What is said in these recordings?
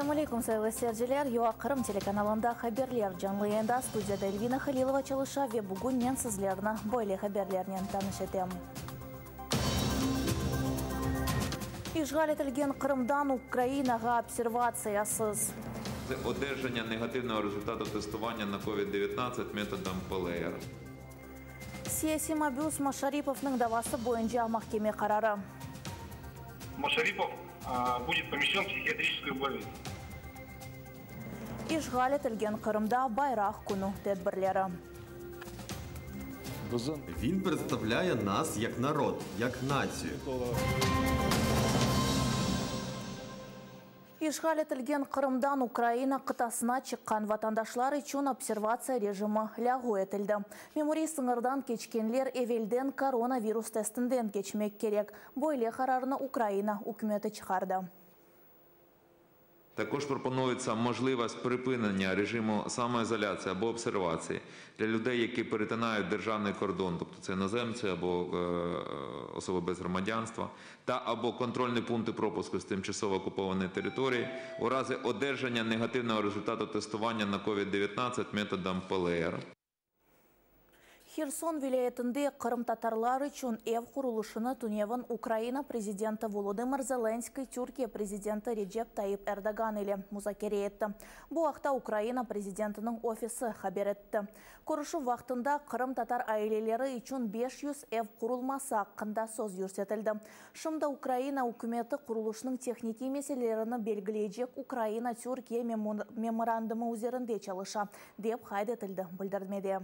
Selâm aleyküm, sayılı seyirciler! UA Qırım telekanalında haberler canlı yayında, studiyada Elvina Halilova çalışa ve bugün men sizlerni böyle haberlernen tanış etem. İşğal etilgen Qırımdan Ukrainağa observatsiyasız. Одержання негативного результату тестування на COVID-19 методом ПЛР. Siyasiy mabüs Maşaripovnıñ davası boyunca mahkeme qararı. Maşaripov будет pomещen v psihiatriçeskuyu bolnitsu. İşğal etilgen Qırımda Bayraq künü tedbirleri. Він представляє нас як народ, як націю. İşğal etilgen Qırımdan Ukraina qıtasına çıqqan vatandaşlar içün observatsiya rejimi lâğu etildi. Memuriy sıñırdan keçkenler evelden koronavirus testinden keçmek kerek. Böyle qararnı Ukraina ükümeti çıqardı. Також пропонується можливість припинення режиму самоізоляції або обсервації для людей, які перетинають державний кордон, тобто це іноземці або особи без громадянства, та або контрольні пункти пропуску з тимчасово окупованої території у разі одержання негативного результату тестування на COVID-19 методом ПЛР. Herson vilâyetinde qırımtatarlar içün ev qurulışını tünevin Ukraina prezidenti Volodımır Zelenskıy Türkiye prezidenti Recep Tayyip Erdoğan ile muzakere etti. Bu aqta Ukraina prezidentiniñ ofisi haber etti. Körüşüv vaqtında qırımtatar aileleri içün 500 ev qurulması aqqında söz yürsetildi. Şimdi Ukraina ükümeti qurulışnıñ tehnikiy meselelerini belgileycek Ukraina-Türkiye memorandumı üzerinde çalışa, dep qayd etildi bildirmede.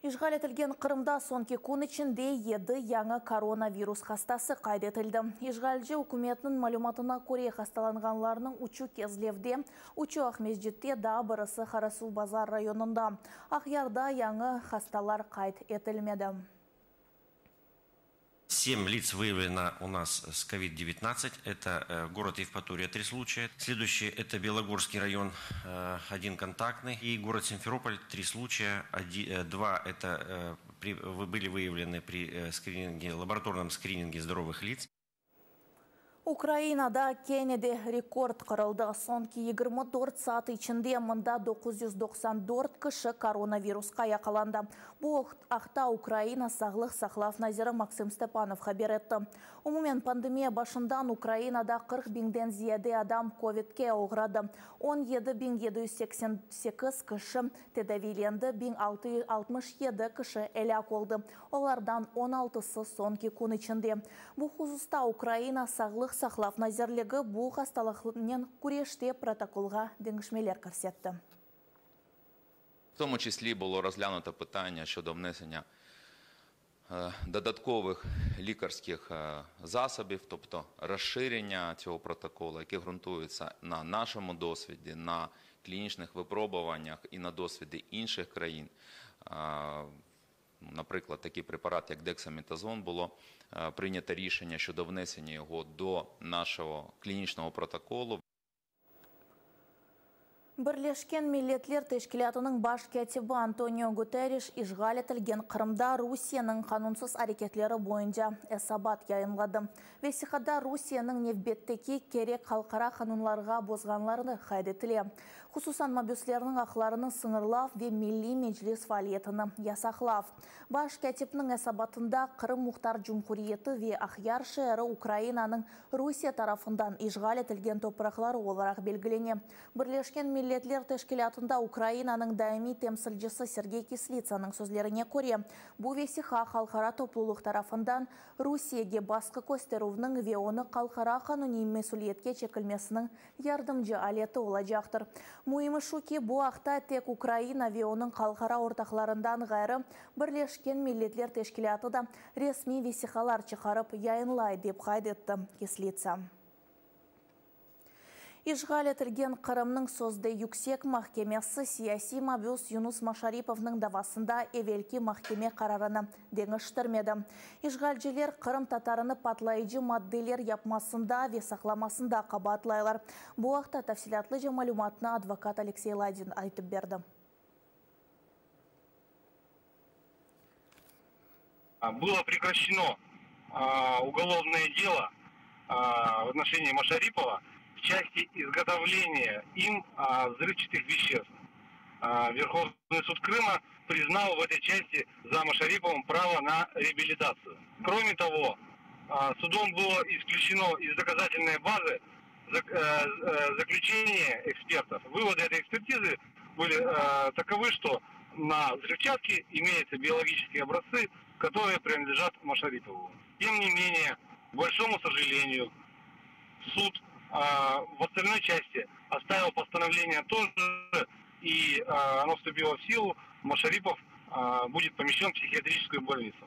İşğal etilgen Qırımda soñki kün içinde yedi yañı koronavirus hastası qayd etildi. İşğalci ükümetniñ malümatına köre, hastalanğanlarnıñ üçü Kezlevde, üçü Aqmescitte, daa birisi Qarasuvbazar rayonında. Aqyarda yañı hastalar qayd etilmedi. Семь лиц выявлено у нас с COVID-19. Это город Евпатория, три случая. Следующий это Белогорский район, один контактный. И город Симферополь, три случая. Два это были выявлены при скрининге, лабораторном скрининге здоровых лиц. Ukrainada kene de rekord qırıldı. Soñki 24 saat içinde mında 994 kişi koronavirusqa yaqalandı. Bu aqta Ukraina sağlıq saqlav naziri Maksım Stepanov haber etti. Umumen pandemiya başından Ukrainada 40 biñden ziyade adam kövidke oğradı. 17 788 kişi tedaviylendi, 1667 kişi elâk oldı. Olardan 16sı soñki kün içinde. Bu hususta Ukraina Sağlıq saqlav nazirligi bu hastalıqnen küreşte protokolğa deñişmeler kirsetti. В тому числі було розглянуто питання щодо внесення додаткових лікарських засобів, тобто розширення цього протоколу, який ґрунтується на нашому досвіді, на клінічних випробуваннях і на досвіді інших країн. Наприклад, такий препарат, як дексаметазон, було прийнято рішення щодо внесення його до нашого клінічного протоколу. Birleşken Milletler Teşkilâtınıñ baş kâtibi Antonio Guterres işğal etilgen Qırımda Rusiyeniñ qanunsız areketleri boyunca esabat yayınladı. Vesiqada Rusiyeniñ nevbetteki kerek halqara qanunlarğa bozğanlarını qayd etile. Hususan mabüslerniñ aqlarını sıñırlav ve Milliy Meclis faaliyetini yasaqlav. Baş kâtipniñ esabatında Qırım Muhtar Cumhuriyeti ve Aqyar şeeri Ukrainanıñ Rusiye tarafından işğal etilgen topraqları olaraq belgilene. Birleşken Milletler Teşkilâtında Ukrainanıñ daimiy temsilcisi Sergey Kislitsanıñ sözlerine köre, bu vesiqa halqara toplulıq tarafından Rusiyege basqı kösterüvniñ ve onı halqara qanuniy mesüliyetke çekilmesiniñ yardımcı aleti olacaqtır. Müimi şu ki, bu aqta tek Ukraina ve onıñ halqara ortaqlarından ğayrı Birleşken Milletler Teşkilâtı da resmiy vesiqalar çıqarıp yayınlay, dep qayd etti Kislitsa. İşğal etilgen Qırımnıñ sözde yüksek mahkemesi siyasiy mabüs Yunus Maşaripovnıñ davasında evelki mahkeme qararını deñiştirmedi. İşğalciler qırımtatarını patlayıcı maddeler yapmasında ve saqlamasında qabaatlaylar. Bu aqta tafsilâtlıca malümatnı advokat Aleksey Ladin aytıp berdi. Было прекращено уголовное дело в отношении Машарипова. части изготовления им взрывчатых веществ. Верховный суд Крыма признал в этой части за Машариповым право на реабилитацию. Кроме того, судом было исключено из доказательной базы заключение экспертов. Выводы этой экспертизы были таковы, что на взрывчатке имеются биологические образцы, которые принадлежат Машарипову. Тем не менее, к большому сожалению, суд в остальной части оставил постановление тоже, и оно вступило в силу. Машарипов будет помещен в психиатрическую больницу.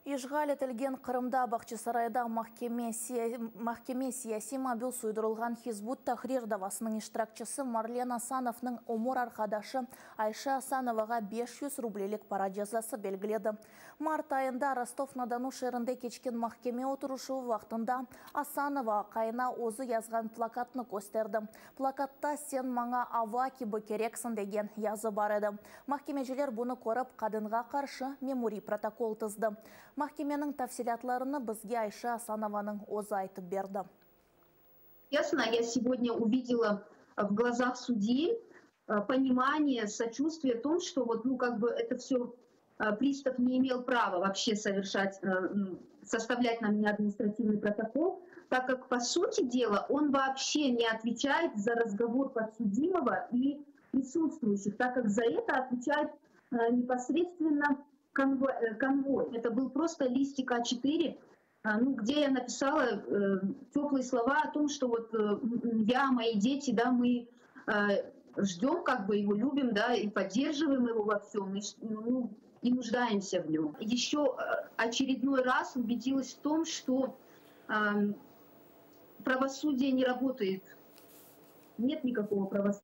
İşğal etilgen Qırımda Bağçasarayda mahkeme siyasiy mabüs uydurılğan Hizb ut-Tahrir davasınıñ iştirakçisi Marlen Asanovnıñ ömür arqadaşı Ayşe Asanovağa 500 rublelik para cezası belgiledi. Mart ayında Rostov-na-Donu şeerinde keçken mahkeme oturışuvı vaqtında Asanova aqayına özü yazğan plakatnı kösterdi. Plakatta "Sen maña ava kibi kereksiñ" degen yazı bar edi. Mahkemeciler bunı körip, qadınğa qarşı memuriy protokol tizdi. Mahkemeniñ tafsilâtlarını bizge Ayşe Asanovanıñ özü aytıp berdi. Честно, я сегодня увидела в глазах судьи понимание, сочувствие о том, что вот, ну, как бы это все пристав не имел права вообще совершать, составлять на меня административный протокол, так как, по сути дела, он вообще не отвечает за разговор подсудимого и присутствующих, так как за это отвечает непосредственно конвой. Это был просто листик А4, ну, где я написала теплые слова о том, что вот я, мои дети, да, мы ждем, как бы его любим, да, и поддерживаем его во всем, и, ну, и нуждаемся в нем. Еще очередной раз убедилась в том, что правосудие не работает. Нет никакого правосудия.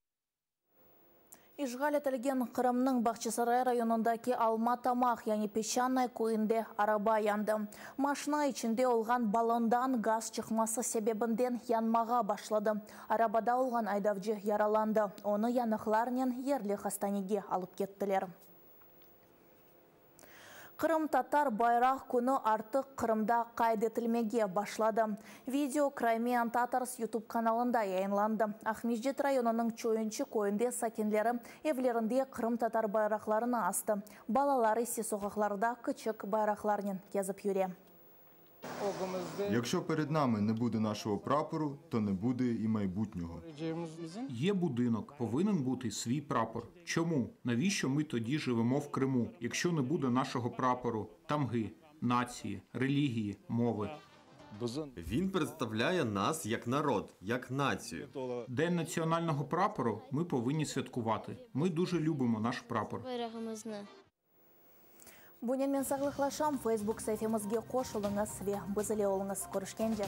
İşğal etilgen Qırımnıñ Bağçasaray rayonındaki Alma Tamaq, yani Peşçanoye köyünde araba yandı. Maşina içinde olğan ballondan gaz çıqması sebebinden yanmağa başladı. Arabada olğan aydavcı yaralandı. Onı yanıqlarnen yerli hastanege alıp kettiler. Qırımtatar bayraq künü artıq Qırımda qayd etilmege başladı. Video Crimean Tatars YouTube kanalında yayınlandı. Aqmescit rayonınıñ Çoyunçı köyünde sakinleri evlerinde qırımtatar bayraqlarını astı. Balalar ise soqaqlarda küçük bayraqlarnen kezip yüre. Якщо перед нами не буде нашого прапору, то не буде і майбутнього. Є будинок, повинен бути свій прапор. Чому? Навіщо ми тоді живемо в Криму, якщо не буде нашого прапору, тамги, нації, релігії, мови? Він представляє нас як народ, як націю. День національного прапору ми повинні святкувати. Ми дуже любимо наш прапор. Bunen men sağlıqlaşam. Facebook saifemizge qoşulıñız ve biz ile oluñız. Körüşkence.